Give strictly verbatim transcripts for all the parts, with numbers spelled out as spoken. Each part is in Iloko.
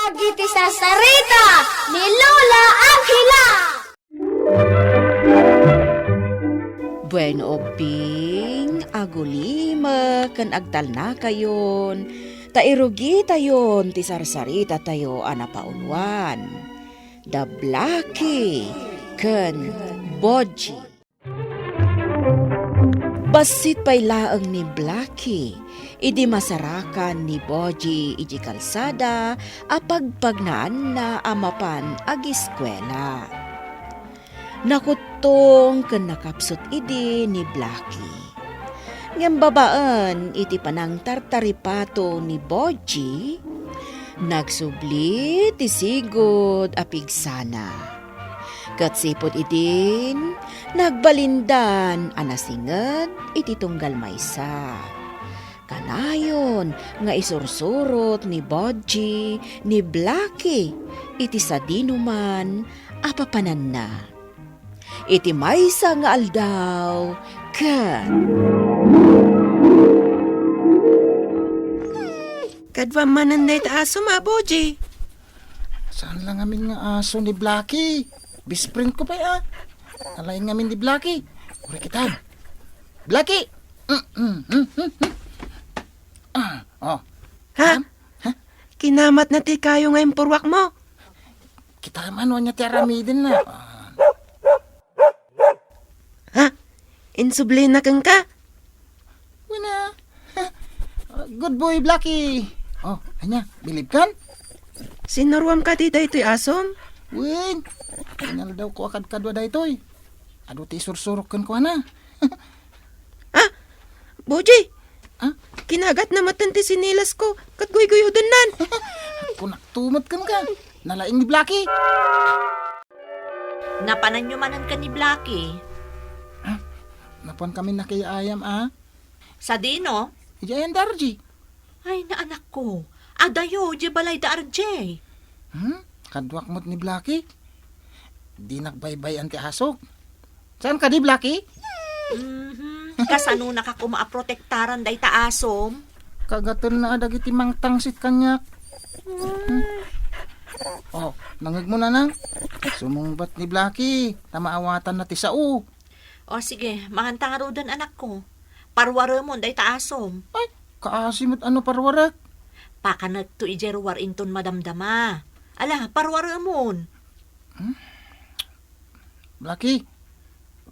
Dagiti sarsarita ni Lola Angela. Bueno, ubbing, agulimek ken agtalnakayon, ta irugitayon ti sarsaritatayo a napauluan. Da Blackie ken Bodji. Bassit pay laeng ni Blackie idi masarakan ni Bodji idiay kalsada a pagpagnaanna a mapan agiskuela. Nakuttong ken nakapsut idi ni Blackie. Ngem babaen iti panangtartaripato ni Bodji, nagsubli ti sigud a pigsana. Ket sipud idin, nagbalindan a nasinged iti tunggal maysa. Kanayon nga isursurot ni Bodji ni Blackie iti sadinoman a papananna. Iti maysa nga aldaw, ket Kaduam manen dayta asom, Bodji. Saan lang amin nga aso ni Blackie? Best friend ko pay, ah. Nalaing amin ni Blackie. Uray kita. Blackie! Mm, mm, mm, mm, mm. Ah, oh. Ha? Ma'am? Ha? Kinamatna ti kayo nga impurwak mo? Kita man, ania ti aramiden na. Ah. Ha? Insublina kenka? Wen a. Good boy, Blackie. Oh, ania, bilib kan? Sinuruam kadi daytoy asom? Wen, inaldaw ko a kadkadua daytoy. Adu ti isursurok kenkuana. Ah, Boji! Ah? Kinagatna metten ti sinilas ko, ket guyguyodennan. Kunak tumet kenka. Nalaing ni Blackie. Napananyo manen ken ni Blackie? Ah, napan kami nakiayam, ah. Sadino? Idiay ayan da R J. Ay, naanakko. Adayo, idiay balay da R J. Hmm? Kaduak met ni Blackie. Di nagbaybay-an ti asok. Saan kadi, Blackie? Mhm. Kasano naka koma a protektaran dayta asom? Kagatenna a dagiti mangtangsit kaniak. Hmm. Oh, nangngegmo, Nanang? Sumungbat ni Blackie, ta maawatanna ti sao. O sige, manganta ngaruden, anakko. Paruaremon dayta asom. Ay, kaasi met a no paruarek. Pakanekto idiay ruar inton madamdama. Ala, paruaremon. Hmm? Blackie,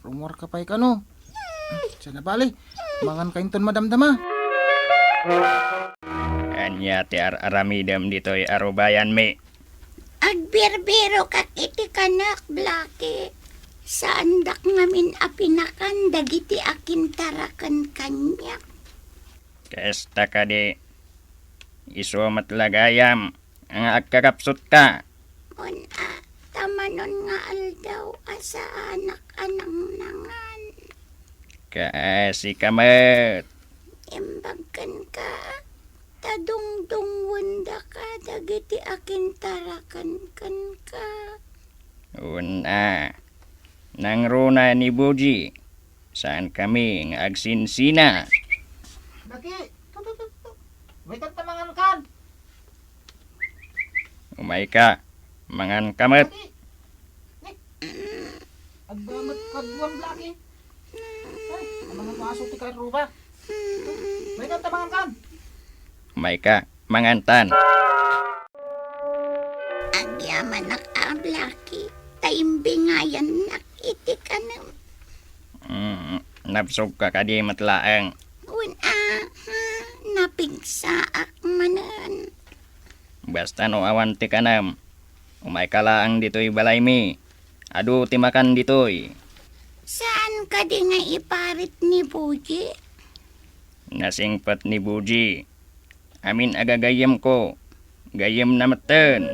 rumuarka pay kano? Hmm, saan a bale, manganka inton madamdama. Ania ti ar-aramidem ditoy a rubayanmi? Agbirbirokak iti kanak, Blackie. Saandak ngamin a pinakan dagiti akintaraken kaniak. Kasta kadi, isu met la gayam nga agkakapsutka. Wen a, ta manon nga aldaw a saanak a nangnangan. Kaasika met. Imbag kenka, ta dungdungwendaka dagiti akintaraken kenka. Wen a, nangruna ni Boji, saan kami nga agsinsina. Daki, tu, tu, tu, tu. Umayka ta mangankan. Umayka, manganka met. Daki. Ni. Agba met kaduam, Blackie. Ay, amangan mo aso ti karuba. Umayka ta mangankan. Umayka, mangantan. Agyamanak a, Blackie, ta imbingayannak iti kanem. Mm, nabsogka kadi met laeng? Wen a, ha, napigsaak manen. Basta no awan ti kanem, umayka laeng ditoy balaymi. Adu ti makan ditoy. Saan kadi nga iparit ni Boji? Nasingpet ni Boji. Amin a gagayyemko, gayyemna metten.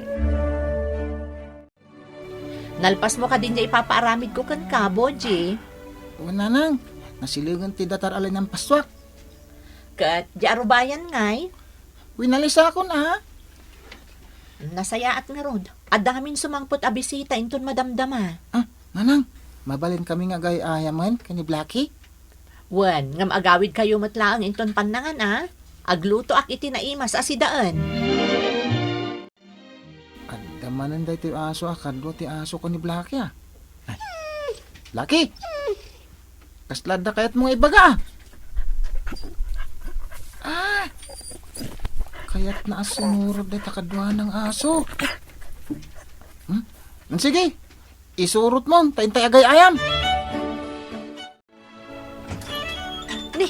Nalpasmo kadi diay ipapaaramidko kenka, Boji? Wen, Nanang, nasilengen ti datar a linampasuak. Ket diay arubayan ngay? Winalisakon a. Nasayaat ngarud. Adda ngamin sumangpet a bisita inton madamdama. Ah, Nanang, mabalin kami nga agay-ayamen ken ni Blackie? Wen, ngem agawidkayo met laeng inton pannangan a. Aglutoak iti naimas a sidaen. Adda manen daytoy aso a kadua ti aso ken ni Blackie, a. Ay. Blackie! Kasla adda kayatmo nga ibaga, a? Ah! Kayatna a sumurot dayta kaduana nga aso. Hmm? Sige, isurotmon, ta intay agay-ayam. Ni,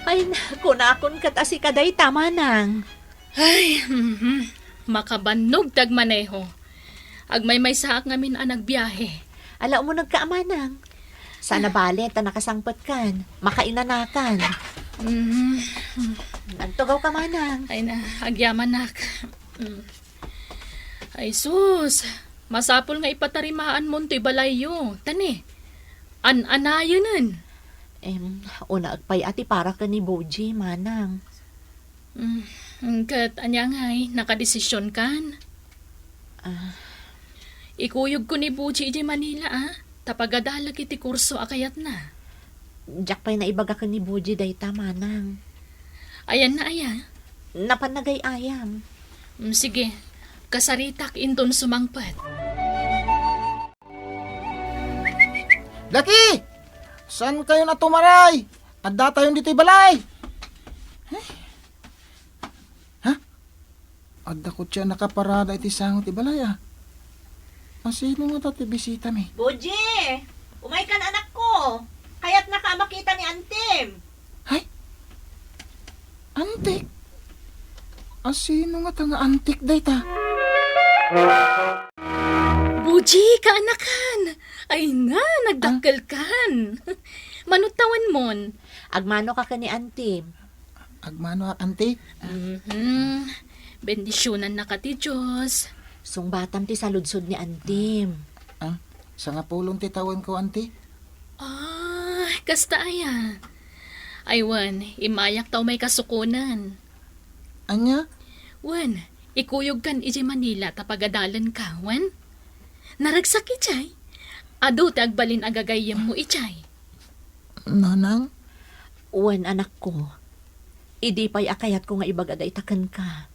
ay, kunakon ket a sika dayta, manang. Ay, mhm. Makabannog ti agmaneho. Agmaymaysaak ngamin a nagbiahe. Ala, umunegka a manang. Saan a bale ta nakasangpetkan, makainanakan. Mhm. Agtugawka, manang. Ay na, agyamanak. Mm. Ay sus, masapul nga ipatarimaanmon toy balayyo. Ta ni, an-anayenen. Em, unaek pay a ti para ken ni Boji, manang. Mm, ket ania ngay, nakadesisionkan? Ah. Ikuyogko ni Boji idiay Manila, a, ta pagadalek iti kurso a kayatna. Diak pay naibaga ken ni Boji dayta, manang. Ayanna aya? Napan nagay-ayam. Mm, sige. Kasaritak inton sumangpet. Blackie! Saan kayon a tumaray? Addatayon ditoy balay. Eh? Ha? Adda kotse a nakaparada iti sango ti balay, a. Asino ngata ti bisitami? Boji! Umaykan, anakko! Kayatnaka a makita ni antim. Hay? Antik? Asino ngata nga antik dayta? Boji, kaanakan! Ay na, nagdakkelkan! Mano tawenmon? Agmanoka ken ni antim. Agmanoak, anti? Mhm. Bendisionannaka ti Dios. Sungbatam ti saludsod ni antim. Ah, sangapulon ti tawenko, anti? Ah, kasta aya? Ay wen, immayak ta umayka sukonen. Ania? Wen, ikuyogkan idiay Manila ta pagadalenka, wen? Naragsak idiay? Adu ti agbalin a gagayyemmo idiay. Nanang? Wen, anakko. Idi pay a kayatko nga ibaga dayta kenka.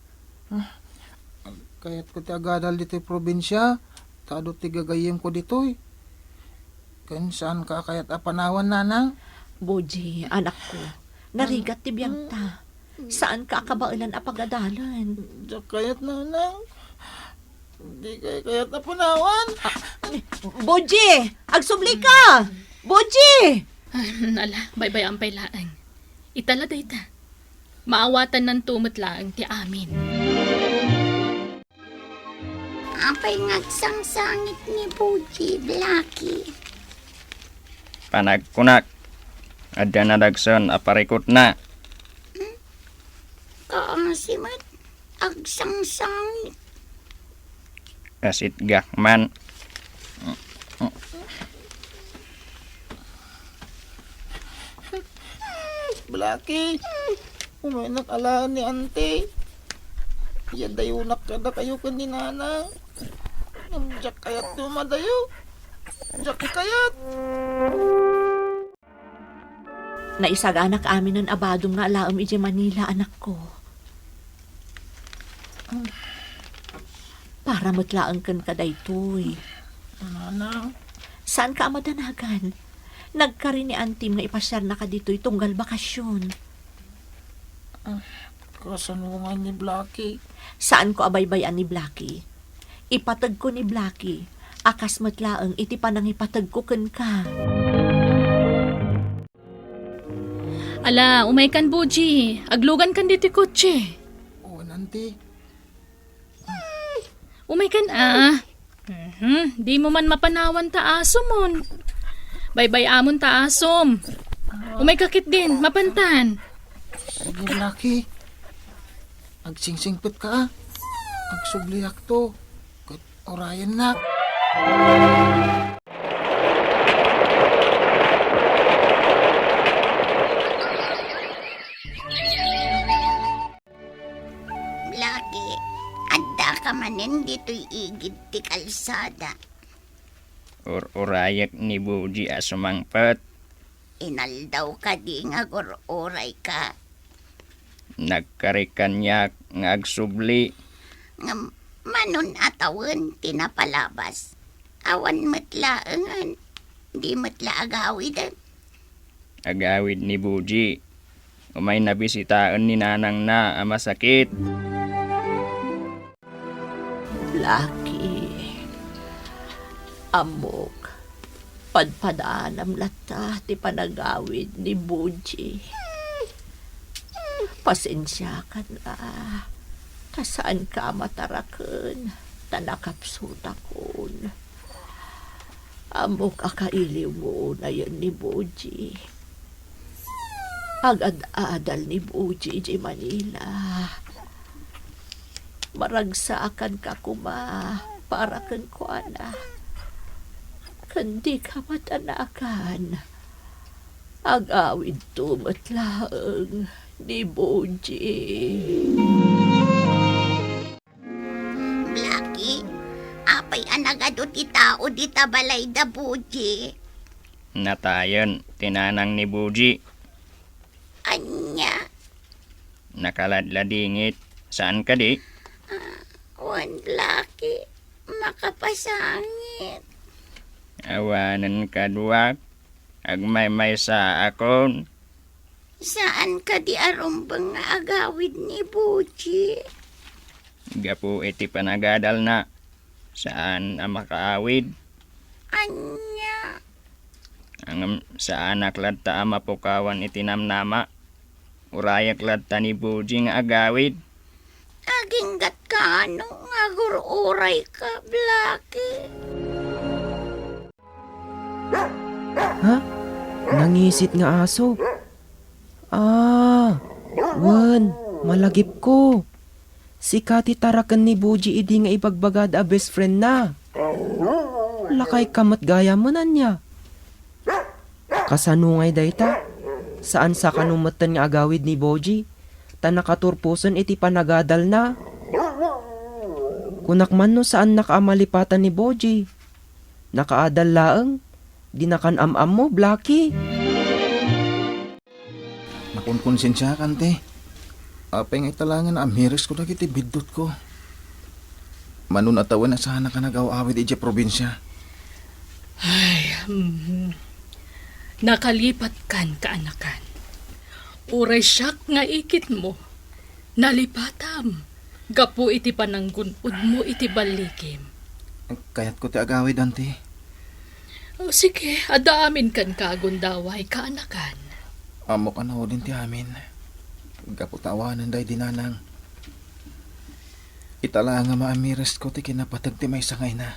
Ah, kayatko ti agadal ditoy probinsia, ta adu ti gagayyemko ditoy. Ken saanka a kayat a panawan, nanang? Boji, anakko, narigat ti biagta. Saanka a kabaelan a pagadalen. Diak kayat, nanang. Dikay kayat a panawan. Ah, Boji! Agsublika! Boji! Ah, ala, baybay-am pay laeng. Ita la dayta. Maawatannanto met laeng ti amin. Apay nga agsangsangit ni Boji, Blackie? Panagkunak, adda nadagsen a parikutna. Hmm? Kaasi met, agsangsangit. Kasitgak man. Blackie, umaynak alaen ni Auntie. Iyadayonak kadakayo ken ni Nanang. Ngem diak kayat ti umadayo. Diak kayat. Naisaganak aminen a badom nga alaem idiay Manila, anakko. Para met laeng kenka daytoy. Nanang. Saanka a madanagan? Nagkari ni Antim nga ipasiarnaka ditoy tunggal bakasyon. Ah, kasano nga ni Blackie? Saanko a baybay-an ni Blackie. Ipategko ni Blackie a kas met laeng iti panangipategko kenka. Ala, umaykan, Boji. Aglugankan ditoy kotse. Oo, Auntie. Umaykan, a. Mhm, dimo man mapanawan ta asomon. Baybay-amon ta asom. Umayka ketdin, mapantan. Sige, Blackie. Agsingsingpetka, a. Agsubliakto. Ket urayennak. Blackie, addaka manen ditoy igid ti kalsada. Ur-urayek ni Boji a sumangpet. Inaldaw kadi nga agur-urayka? Nagkari kaniak nga agsubli. Ngem Manon a tawen ti napalabas. Awan met laengen. Di met la agawiden. Agawid ni Buji. Umayna bisitaen ni nanangna a masakit. Blackie, ammok, padpadanam latta ti panagawid ni Buji. Pasensiakan a, ta saanka a mataraken, ta nakapsutakon. Ammok a kailiw nga unayen ni Buji. Agad-adal ni Buji idiay Manila. Maragsakanka koma para kenkuana. Ken dika matanagan. Agawidto met laeng ni Buji. Blackie, apay a nagadu ti tao dita balay da Buji? Natayen ti nanang ni Buji. Ania? Nakaladladingit. Saan kadi? Ah, wen, Blackie, makapasangit. Awanen kaduak, agmaymaysaakon. Saan kadi a rumbeng nga agawid ni Buji? Gapu iti panagadalna, saan a makaawid. Ania? Ngem saanak latta a mapukawan iti namnama. Urayek latta ni Buji nga agawid. Aginggatkano nga agur-urayka, Blackie? Ha? Nangisit nga aso? Ah, wen, malagipko. Sika ti taraken ni Buji idi nga ibagbagada a best friend na. Lakayka met gayam, ania? Kasano ngay dayta? Saan sa kano metten nga agawid ni Buji, ta nakaturposen iti panagadalna. Kunak man no saannaka a malipatan ni Buji. Nakaadal laeng, dinakan am-ammo, Blackie. Nakunkonsensiakan ti. Apay nga italangen a amiresko dagiti biddutko. Manon a tawen a saanaka nagaw-awid idiay probinsia. Ay, mhm. Nakalipatkan, kaanakan. Uray siak nga ikitmo, nalipatam gapu iti pananggun-odmo iti balligim. Kayatko ti agawid, Auntie. O, sige, adda amin kan kagundaway, kaanakan. Ammok a naudin ti amin. Gapu ta awanen daydi nanang. Ita la nga maamiresko ti kinapateg ti maysa nga ina.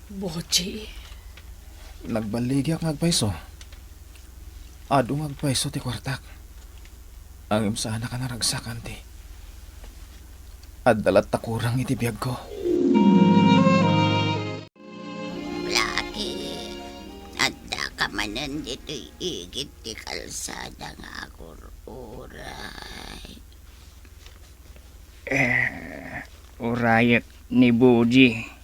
Boji. Nagballigiak nga agpayso. Adu nga agpayso ti kuartak. Ngem saanak a naragsak, Auntie. Adda latta kurang iti biagko. Blackie, addaka manen ditoy igid ti kalsada nga agur-uray. Eh, urayek ni Buji.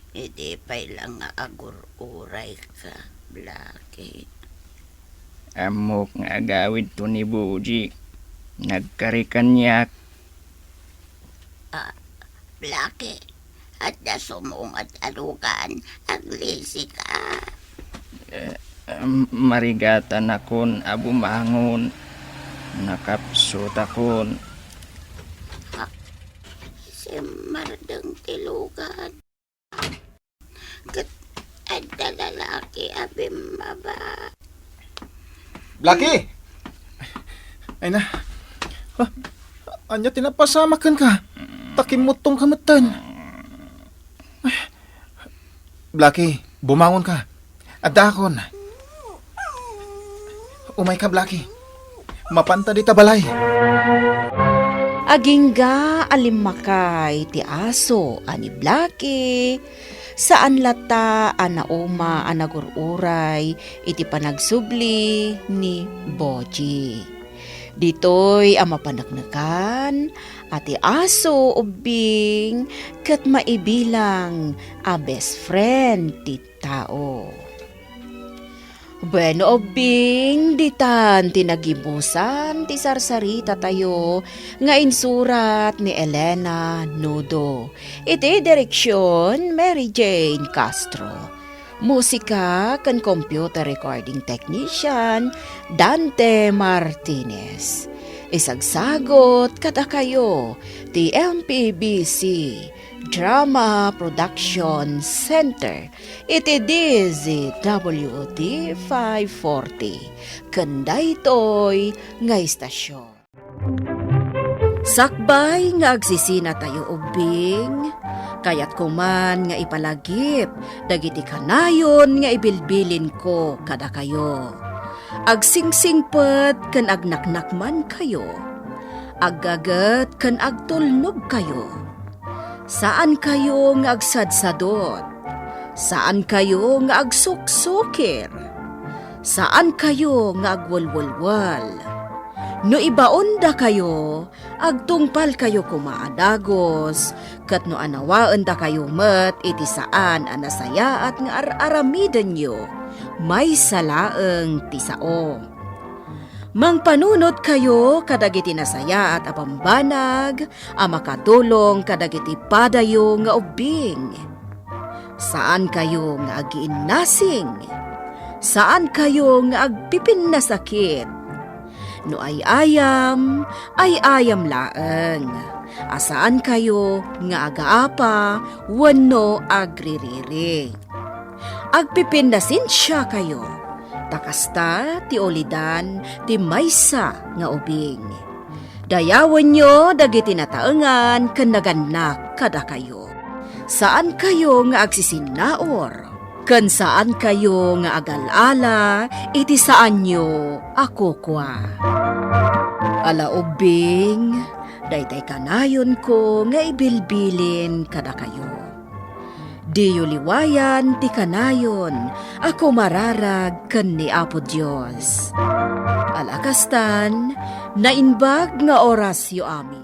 Idi pay la nga agur-urayka, Blackie. Ammok nga agawidto ni Buji. Nagkari kaniak. Ah, Blackie, adda sumungad a lugan, aglisika. Eh, em, marigatanakon a bumangon. Nakapsutakon. Ha? Simmardeng ti lugan. Ket adda lalaki a bimmaba. Blackie! Ay na. Ah, ania ti napasamak kenka? Ta kimmuttongka metten. Ay. Blackie, bumangonka. Addaakon. Umayka, Blackie. Mapanta dita balay. Agingga a limmakay ti aso a ni Blackie, saan latta a nauma a nagur-uray iti panagsubli ni Boji. Ditoy a mapaneknekan a ti aso ubbing ket maibilang a best friend ti tao. Bueno, ubbing, ditan ti nagibusan ti sarsarita tayo nga insurat ni Elena Nudo. Iti direksyon, Mary Jane Castro. Musika ken computer recording technician, Dante Martinez. Isagsagot kadakayo ti M P B C Drama Production Center iti D Z W T five forty, ken daytoy nga istasyon. Sakbay nga agsisinatayo ubbing, kayatko man nga ipalagip dagiti kanayon nga ibilbilinko kadakayo. Agsingsingpet ken agnaknakmankayo. Aggaget ken agtulnogkayo. Saankayo nga agsadsadot. Saankayo nga agsuksukir. Saankayo nga agwelwelwel. No ibaondakayo, agtungpalkayo koma a dagus, ket no anawaendakayo met iti saan a nasayaat nga ar-aramidenyo, maysa laeng ti sao. Mangpanunotkayo kadagiti nasayaat a bambanag a makatulong kadagiti padayo nga ubbing. Saankayo nga agiinnasing. Saankayo nga agpipinnasakit. No ay-ayam, ay-ayam laeng. A saankayo nga agaapa wenno agririri. Agpipinnasensiakayo, ta kasta ti ulidan ti maysa nga ubing. Dayawenyo dagiti nataengan ken nagannak kadakayo. Saankayo nga agsisinnaur, ken saankayo nga agal-ala iti saanyo a kukua. Ala ubbing, daytay kanayonko nga ibilbilin kadakayo. Diyo liwayan ti kanayon a kumararag ken ni Apo Dios. Ala kastan, naimbag nga orasyo amin.